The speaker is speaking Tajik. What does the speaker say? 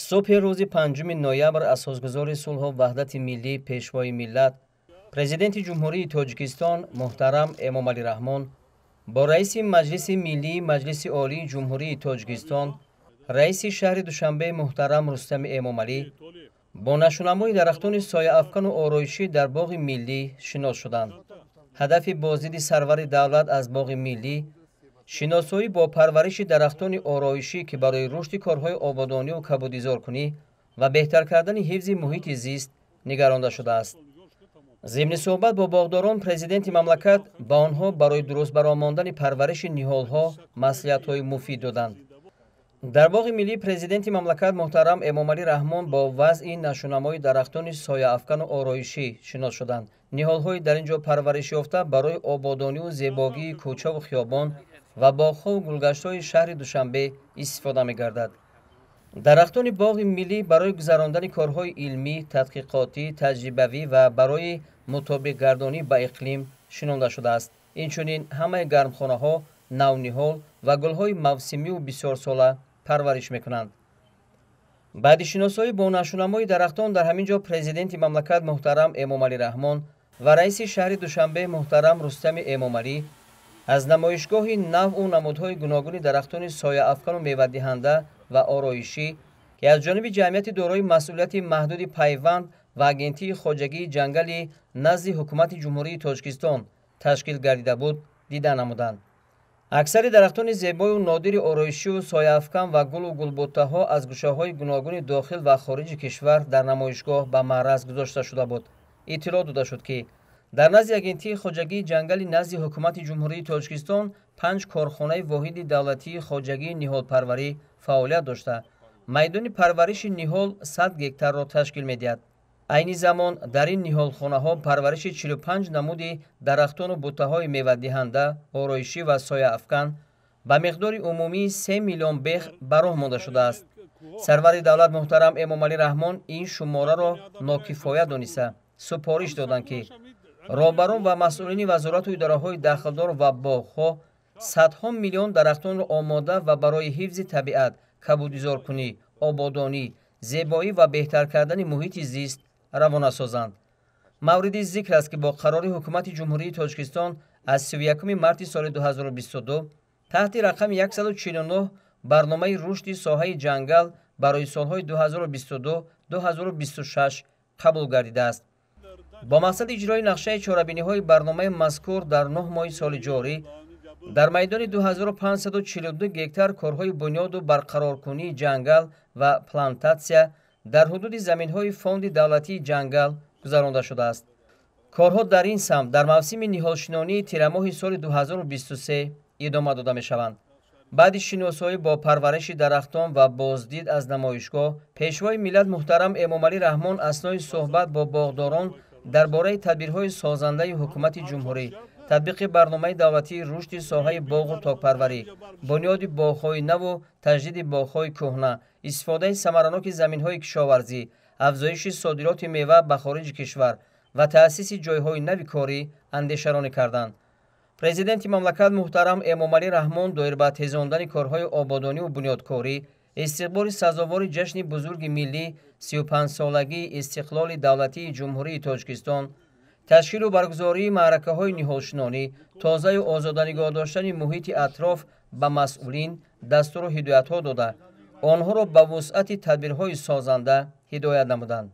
Субҳи рӯзи 5 ноябр асосгузори сулҳу ваҳдати миллӣ, пешвои миллат, Президенти Ҷумҳурии Тоҷикистон муҳтарам Эмомалӣ Раҳмон бо раиси Маҷлиси Миллии Маҷлиси Олии Ҷумҳурии Тоҷикистон, раиси шаҳри Душанбе муҳтарам Рустами Эмомалӣ бо нашунамои дарахтони сояафкану ороишӣ дар боғи миллӣ шинос шуданд. Ҳадафи боздиди сарвари давлат аз боғи миллӣ шиносоӣ бо парвариши дарахтони ороишӣ, ки барои рушди корҳои ободониву кабудизоркунӣ ва беҳтар кардани ҳифзи муҳити зист нигаронда шудааст. Зимни суҳбат бо боғдорон президенти мамлакат ба онҳо барои дуруст баромондани парвариши ниҳолҳо маслиҳатҳои муфид доданд. Дар боғи миллӣ президенти мамлакат муҳтарам Эмомалӣ Раҳмон бо вазъи нашунамои дарахтони сояафкану ороишӣ шинос шуданд. Ниҳолҳои дар ин ҷо парвариш ёфта барои ободониву зебогии кӯчаву хиёбон ва боғҳову гулгаштҳои шаҳри Душанбе истифода мегардад. Дарахтони боғи миллӣ барои гузарондани корҳои илмӣ, тадқиқотӣ, таҷрибавӣ ва барои мутобиқгардонӣ ба иқлим шинонда шудааст. Инчунин ҳамаи гармхонаҳо навниҳол ва гулҳои мавсимиву бисёрсола парвариш мекунанд. Баъди шиносоӣ бо нашунамои дарахтон дар ҳамин ҷо президенти мамлакат муҳтарам Эмомалӣ Раҳмон ва раиси шаҳри Душанбе муҳтарам Рустами Эмомалӣ аз намоишгоҳи навъу намудҳои гуногуни дарахтони сояафкану мевадиҳанда ва ороишӣ, ки аз ҷониби ҷамъияти дорои масъулияти маҳдуди пайванд ва агентии хоҷагии ҷангали назди ҳукумати Ҷумҳурии Тоҷикистон ташкил гардида буд, дида намуданд. Аксари дарахтони зебою нодири ороишию сояафкан ва гулу гулбуттаҳо аз гӯшаҳои гуногуни дохил ва хориҷи кишвар дар намоишгоҳ ба маъраз гузошта шуда буд. Иттилоъ дода шуд, ки дар назди агентии хоҷагии ҷангали назди ҳукумати Ҷумҳурии Тоҷикистон 5 корхонаи воҳиди давлатии хоҷагии ниҳолпарварӣ фаъолият дошта, майдони парвариши ниҳол 100 гектарро ташкил медиҳад. Айни замон дар ин ниҳолхонаҳо парвариши 45 намуди дарахтону буттаҳои мевадиҳанда, ороишӣ ва сояафкан ба миқдори умумии 3 миллион бех ба роҳ монда шудааст. Сарвари давлат муҳтарам Эмомалӣ Раҳмон ин шумораро нокифоя дониста, супориш доданд, ки роҳбарон ва масъулини вазорату идораҳои дахлдор ва боғҳо садҳо миллион дарахтонро омода ва барои ҳифзи табиат, кабудизоркунӣ, ободонӣ, зебоӣ ва беҳтар кардани муҳити зист равона созанд. Мавриди зикр аст, ки бо қарори Ҳукумати Ҷумҳурии Тоҷикистон аз 31 марти соли 2022 таҳти рақами 149 барномаи рушди соҳаи ҷангал барои солҳои 2022-2026 қабул гардидааст. Бо мақсади иҷрои нақшаи чорабиниҳои барномаи мазкур дар 9 моҳи соли ҷорӣ дар майдони 2542 гектар корҳои бунёду барқароркунии ҷангал ва плантатсия дар ҳудуди заминҳои фонди давлатии ҷангал гузаронда шудааст. Корҳо дар ин самт дар мавсими ниҳолшинонии тирамоҳи соли 2023 идома дода мешаванд. Баъди шиносоӣ бо парвариши дарахтон ва боздид аз намоишгоҳ, пешвои миллат муҳтарам Эмомалӣ Раҳмон аснои суҳбат бо боғдорон дар бораи тадбирҳои созандаи ҳукумати ҷумҳурӣ, татбиқи барномаи давлатии рушди соҳаи боғу токпарварӣ, бунёди боғҳои наву таҷдиди боғҳои кӯҳна, истифодаи самараноки заминҳои кишоварзӣ, афзоиши содироти мева ба хориҷи кишвар ва таъсиси ҷойҳои нави корӣ андешаронӣ карданд. Президенти мамлакат муҳтарам Эмомалӣ Раҳмон доир ба тезондани корҳои ободониву бунёдкорӣ, истиқболи сазовори ҷашни бузурги миллӣ 35-солагии истиқлоли давлатии Ҷумҳурии Тоҷикистон, ташкилу баргузории маъракаҳои ниҳолшинонӣ, тозаю озода нигоҳ доштани муҳити атроф ба масъулин дастуру ҳидоятҳо дода, онҳоро ба вусъати тадбирҳои созанда ҳидоят намуданд.